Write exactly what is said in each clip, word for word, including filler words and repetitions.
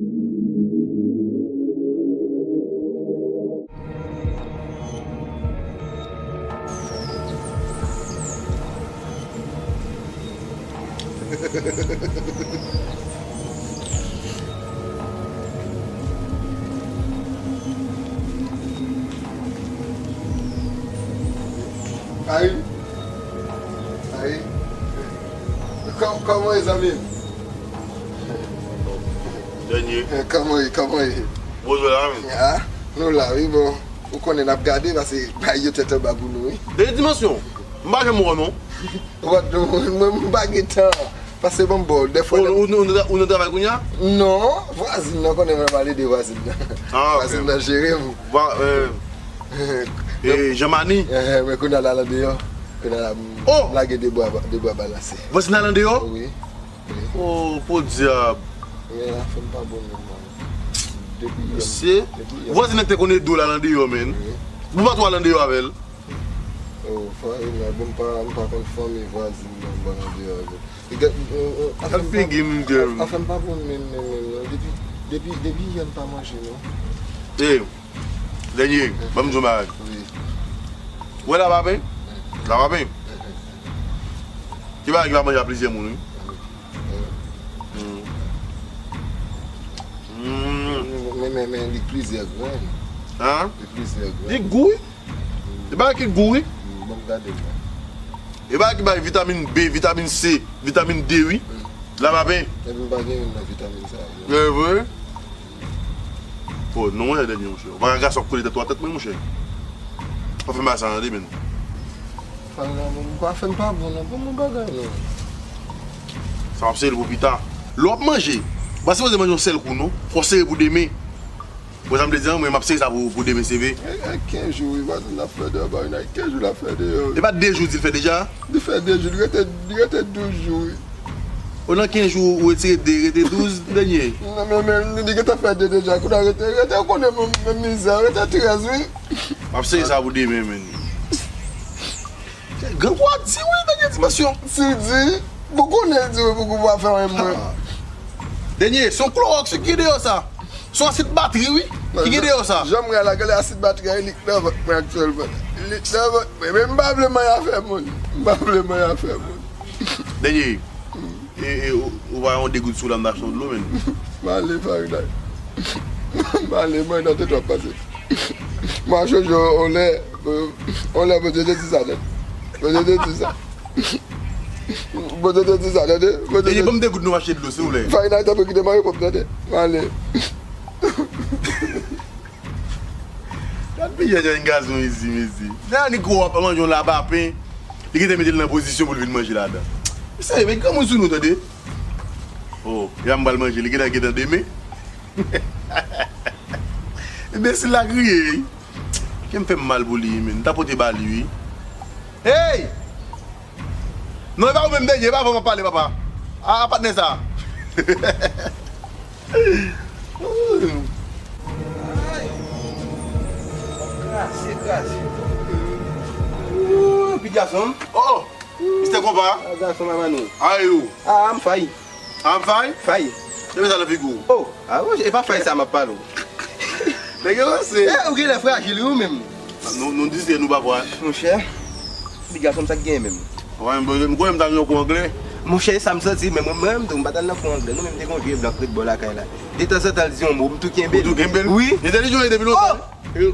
Ayi. Ayi. Kò-, kòman ye, zanmi m? Dènye. Kòman ye, kòman ye? Bozo la, men. Ah, nou la, wi, bon. Ou konnen n ap gade, paske bay yo tèt anba pou nou, wi. Dènye dimansyon. M pa janm wè w, non. Ou pa t, mwen, m pa gen tan. Paske bon, bon, dèfwa. Ou, ou, ou, ou nan travay kounye a? Non, vwazin nan konnen mwen pale de vwazin nan. Ah, ok. Vwazin nan jere m. Vwa-, euh, e Jean Mani? Eh, men kounye a l al andeyò. Kounye a la, m lage de bwa, de bwa balanse. Vwazin nan al andeyò? Wi. Wi. Oh, podyab. Men afè m pa bon menm, man. Depi yè, depi yè. Vwazin nan te konn ede w la al andeyò, men. Wi. Ou pa twò al andeyò avè l? Oh, frè, e mwen, bon, m pa, m pa konn fanmi vwazin nan ban nan deyò avè. Gad, oh, oh, afè m pa, afè m pa bon menm, menm, menm, non. Depi, depi, depi yè m pa manje, non. Eh, Dènye, ban m di w yon bagay. Wi. Ou wè lapapen? Lapapen? Ki bagay ki pa manje a plizyè moun, wi. Mm. Mm. Men, men, men, li plizyè grenn. Hein? Li plizyè grenn. Li gou, wi. E bagay ki gou, wi. Mm, bon, gade mwen. E bagay ki bay vitamin B, vitamin C, vitamin D, wi. Mm. Lapapen. Epi m pa gen youn nan vitamin sa yo. E vre? Oh, non, monchè, Dènye, monchè. Ou pa ka gason ap kole tèt ou a tèt mwen, monchè. Pa fè m sa, tande, men. Fè m pa bon, non, bon, bon bagay, non. Sa w ap sere l pou pita. Lè w ap manje, ou pa sipoze manje yon sèl kou, non. Fò w sere pou demen. Ou wè sa m vle di an, mwen, m ap sere sa pou, pou demen, se vre. E, e, kenz jou, wi, vwazin la fè deyò, ba, wi, kenz jou la fè deyò, wi. E pa de jou di l fè deja? Li fè de jou, li rete, li rete douz jou, wi. Ou nan kenz jou, ou retire de, rete douz, Dènye. Non, men, men, li gentan fè de deja, kounye a rete, rete, ou konnen, men, men mizè, rete trèz, wi. M ap sere sa pou demen, men. Grangou a di wi, Dènye dimansyon. Si l di, ou konnen l di wi, pou ou pa fè anyen mwen. Dènye, se yon klowòks ki gen deyò sa. Se yon asid batri, wi, ki gen deyò sa. Jan m wè la, gade asid batri a, li k nan vant mwen aktyèlman. Li k nan vant mwen. Men m pa vle manyen afè moun. M pa vle manyen afè moun. Dènye, e, e, ou, ou pa yon degout sou la, m ta achte yon dlo, men. M ale, Farida. M ale, mwen nan tèt w ap pase. M a chonje yon lè, yon lè Bondye te di sa, tande. Bondye te di sa. Bondye te di sa, tande. Bondye te di sa. Dènye, ban m degout nou achte dlo, silvouplè. Farida, tanpri, kite m al repòp, tande. M ale. Gad piyè jan gazon izi, mesye. Nan nèg ap manje yon lapapen, li gentan mete l nan pozisyon pou l vin manje ladan. Mesye, met granmoun sou nou, tande. Oh, e a m pral manje, li gentan, gentan demen. Enbesil la kriye, wi. Kè m fè m mal pou li, men. M ta pote ba li, wi. Hey! Non, e pa ou menm, Dènye, e pa avè w m ap pale, papa. A, a patnè sa. Ay. Kraze, kraze. Ooh, pigason. Oh, oh. Mistè Konpa. Ah, gason mama nou. How are you? Ah, I'm fine. I'm fine? Fine. Depi sa nan figi w. Oh, ah, e pa fine sa m ap pale w. Nèg yo ranse. Eh, ou genlè frajil, wi, ou menm. Nou, nou di se nou pa pwa. Monchè, pigason, sa k genyen menm? Wè, m, m konnen m t al nan kou anglè. Monchè, sa m santi, men mwen, mwen menm tou, m pa t al nan kou anglè. Nou menm te gen yon vye blan k ret bò lakay la. Detanzantan, l di yon mo, m tou kenbe l. Ou tou kenbe l? Wi. Entèlijans li depi lontan. Oh! Yo,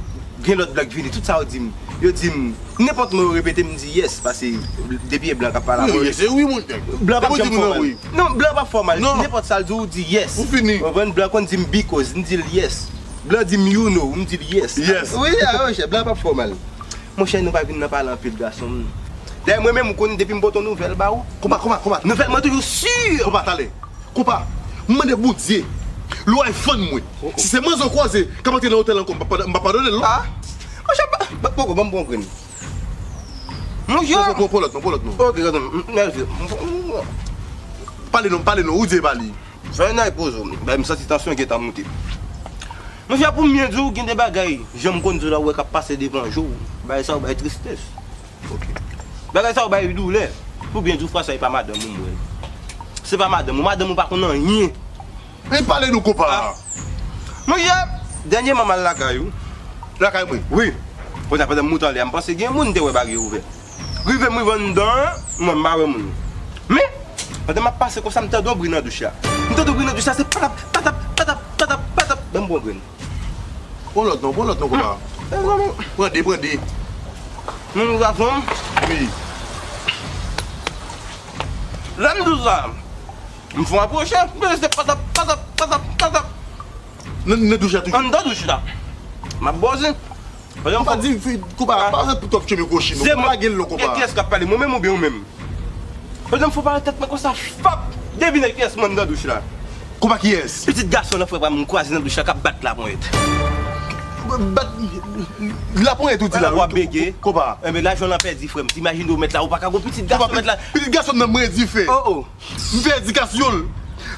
gen lòt blan k vini, tout sa yo di m. Yo di m, nenpòt mo yo repete, m di yes, paske depi e blan k ap pale avè w. Wi, yes, wi, monchè. Blan p ap janm fè w mal. Non, blan p ap fè w mal. Non. Nenpòt sa l di w, ou di yes. Ou fini. Ou konprann? Blan konn di m because, m di l yes. Blan di m you know, m di l yes. Yes. Wi, a, monchè, blan p ap fè w mal. Monchè, nou pa vin nan pale anpil, gason m. Dayè, mwen menm, ou konn, depi m pote yon nouvèl ba ou. Konpa, konpa, konpa. Nouvèl mwen toujou si. Konpa, talè. Konpa, m mande Bondye, lè w al vann mwen. Si se manzè w kwaze k ap antre nan otèl ankò, m pa, m pa padone l, non. Ah, monchè, pa, pa, poko, ban m pran yon grenn. Monchè. Pran, pran, pran lòt, non, pran lòt, non. Ok, gason m, m, mèsi. Pale non, pale non, ou di e pa li. Fè n al poze w, bay m santi tansyon gentan monte. Monchè, pou m byen di w, gen de bagay, jan m konn di w la, ou wè k ap pase devan je w, bagay sa yo bay tristès. Ok. Bagay sa yo bay doulè. Pou byen di w, fwa sa, e pa madanm ou m wè l. Se pa madanm ou, madanm ou pa konn anyen. E pale nou, konpa. Monchè, dènyèman m al lakay ou. Lakay mwen? Wi. Kounye a, pandan m moute anlè a, m panse gen moun te wè baryè ouvè. Rive m rive anndan an, mwen m pa wè moun. Men, pandan m ap pase konsa, m tande yon bri nan douch la. M tande yon bri nan douch la, se patap, patap, patap, patap, patap. Ban m pran grenn. Pran lòt non, pran lòt non, konpa. Pran de, pran de. Moun gason. Wi. Lè m di w sa, m fè yon apwoche, m tande se patap, patap, patap, patap. Nan, nan douch la toujou. Anndan douch la. M ap bòze. Pandan m fè di, fi, konpa, pa pou twòp tcheme kwochi non. Konpa, gen l non, konpa. Kiyès k ap pale, mwen menm oubyen ou menm? Pandan m fè pale tèt mwen konsa, fap! Devine kiyès m anndan douch la. Konpa, kiyès? Pitit gason nan, frè pa m, m kwaze nan douch la k ap bat laponyèt. Bat laponyèt ou di la? Wè, w ap bege. Konpa. Enben, lajan w lan pèdi, frè m. Imajine w mèt la, ou pa ka gon pitit gason mèt la. Pitit gason nan mwen dife. Oh, oh. M fè edikasyon l.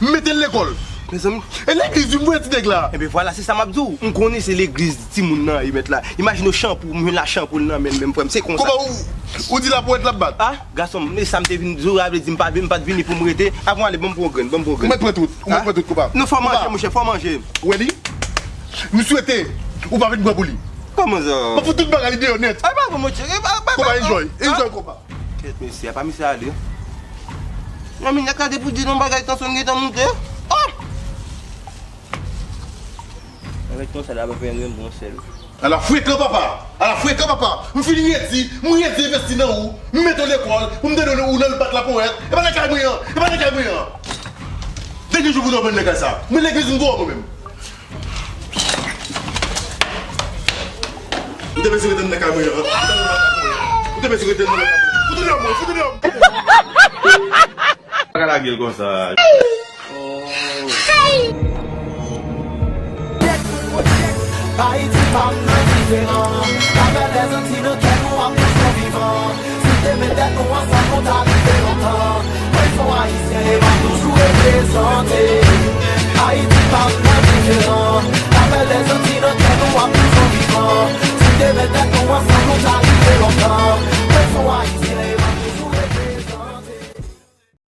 M mete l lekòl. Mezanmi. E legliz, wi, m voye ti nèg la. Enben, vwala, se sa m ap di w. M konnen se legliz timoun nan ye mèt la. Imajine w chanpou, m jwenn la chanpou l nan men l menm, frè m. Se konsa. Konpa ou, ou di laponyèt l ap bat? Ah, gason m, e sa m te vin di w a, vle di m pa vin, m pa t vini pou m rete. Avan w ale, ban m pran yon grenn, ban m pran yon grenn. Ou mèt pran tout, ou mèt pran tout, konpa. Non, fò manje, monchè, fò manje. Ou wè li? M swete ou pa vin pran pou li. Kòman sa? M ap fout tout bagay li deyò nèt. Ay, pa bon, monchè. Konpa, enjoy, enjoy, konpa. Kèt mesye, apa misye ale? Nan minit la, gade pou di non bagay, tansyon gentan moute. Oh! Avèk konsa la, pa fè yon grenn bon sèl. Ala frekan, papa! Ala frekan, papa! M fin redi, m redi envesti nan ou, m mete w lekòl, pou m tande ou nan l bat laponyèt. E pa nan kay mwen an! E pa nan kay mwen an! Dènye jou pou nou ban nan kay sa. Men legliz m voye mwen menm. Ou te bezwen rete nan kay mwen an. Ou te bezwen rete nan kay mwen. Fout dèyè mwen, fout dèyè mwen. Pa ka lage l konsa. Ayiti pa m nan diferan. Lavèlèzanti nan kè nou ap toujou vivan. Si te met tèt nou ansanm, nou ta